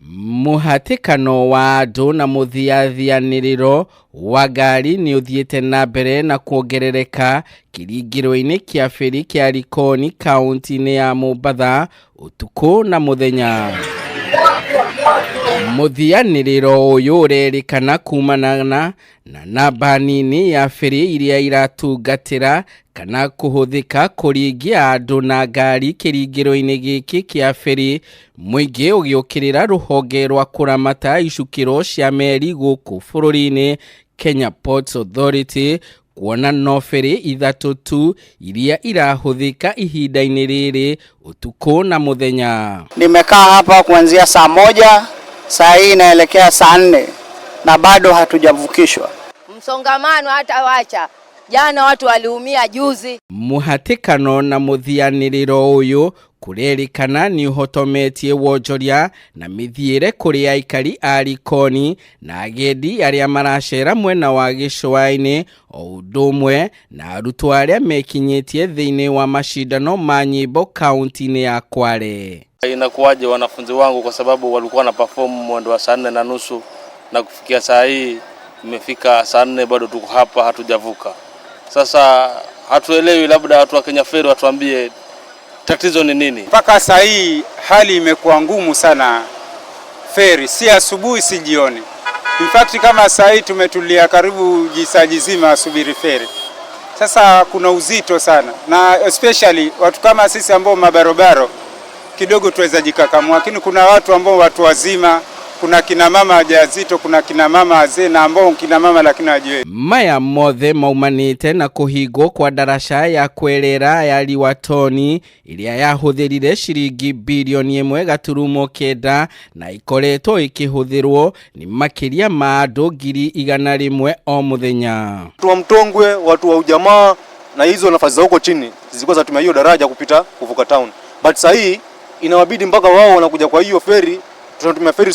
Mũhatĩkano wa andũ na mũthiathianĩrĩro wa ngari nĩ ũthiĩte na mbere na kuongerereka kĩringĩro-inĩ kĩa feri kĩa Likoni kaunti-inĩ ya Mombatha ũtukũ na mũthenya. Mũthianĩrĩro ũyũ ũrerĩkana kumana na namba nini ya feri iria iratungatĩra kana kũhũthĩka kũringia andũ na ngari kĩringĩro-inĩ gĩkĩ kĩa feri, mũingĩ ũgĩũkĩrĩra rũhonge rwa kũramata icukĩro cia meri gũkũ bũrũri-inĩ Kenya Ports Authority kuona no feri ithatũ tu iria irahũthĩka ihinda-inĩ rĩrĩ ũtukũ na mũthenya. Nimekaa hapa kuanzia saa 1, saa hii inaelekea saa 4 na bado hatujavukishwa. Msongamano hata wacha. Jana watu waliumia, juzi. Mũhatĩkano na mũthianĩrĩro ũyũ kũrerĩkana nĩ ũhotometie wonjoria na mĩthiĩre kũrĩ aikari a Likoni na agendi arĩa maracera mwena wa gĩcũa-inĩ o ũndũ ũmwe na arutwo arĩa mekinyĩtie thĩinĩ wa macindano ma nyĩmbo kaunti-inĩ ya Kwale. Inakuwaje wanafunzi wangu, kwa sababu walikuwa na perform mwendo wa saa 4:30 na kufikia saa hii imefika saa 4 bado tuko hapa hatujavuka. Sasa hatuelewi, labda watu wa Kenya Ferry watuambie tatizo ni nini. Mpaka saa hii hali imekuwa ngumu sana feri, si asubuhi si jioni. In fact kama saa hii tumetulia karibu jisaa jizima asubiri feri. Sasa kuna uzito sana, na especially watu kama sisi ambao mabarobaro kidogo tuweza jikakamua, lakini kuna watu ambao watu wazima, kuna kina mama wajawazito, kuna kina mama wazee na ambao kina mama lakini hawajiwezi. Maya mothe maumanĩte na kũhingwo kwa ndaraca ya kwerera ya Liwatoni ĩrĩa yahũthĩrire ciringi bilioni 1.9 na ikoretwo ĩkĩhũthĩrwo nĩ makĩria ma andũ 100,000 o mũthenya. Watu wa Mtongwe, watu wa ujamaa na hizo nafasi za huko chini zilikuwa zinatumia hiyo daraja kupita kuvuka town, but sasa hii inawabidi mpaka wao wanakuja kwa hiyo feri, tunatumia feri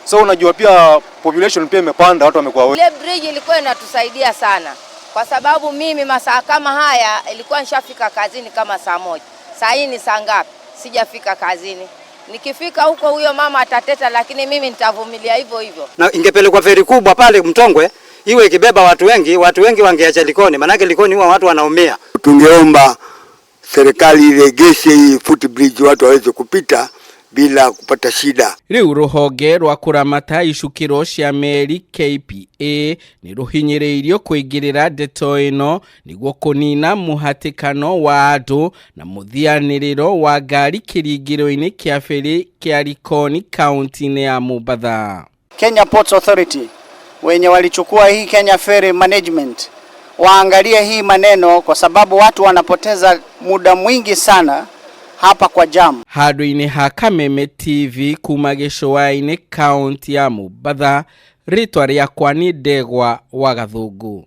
so unajua pia population pia imepanda, watu wamekuwa wengi. Ile bridge ilikuwa inatusaidia sana kwa sababu mimi masaa kama haya ilikuwa nishafika kazini kama saa 1. Saa hii ni saa ngapi? Sijafika kazini. Nikifika huko huyo mama atateta, lakini mimi nitavumilia hivyo hivyo. Na ingepelekwa feri kubwa pale Mtongwe iwe ikibeba watu wengi, watu wengi wangeacha Likoni, maanake Likoni huwa watu wanaumia. Tungeomba serikali iregeshe hii footbridge watu waweze kupita bila kupata shida. Rĩu rũhonge rwa kũramata icukĩro cia meri KPA nĩ rũhinyĩrĩirio kũingĩrĩra ndeto ĩno nĩguo kũnina mũhatĩkano wa andũ na mũthianĩrĩro wa ngari kĩringĩro-inĩ kĩa feri kĩa Likoni kaunti-inĩ ya Mombatha. Kenya Ports Authority wenye walichukua hii Kenya Ferry Management waangalie hii maneno, kwa sababu watu wanapoteza muda mwingi sana hapa kwa jam. Handũ-inĩ ha Kameme TV kuma gĩcũa-inĩ kaunti ya Mombatha, rĩtwa rĩakwa nĩ Ndegwa wa Gathũngũ.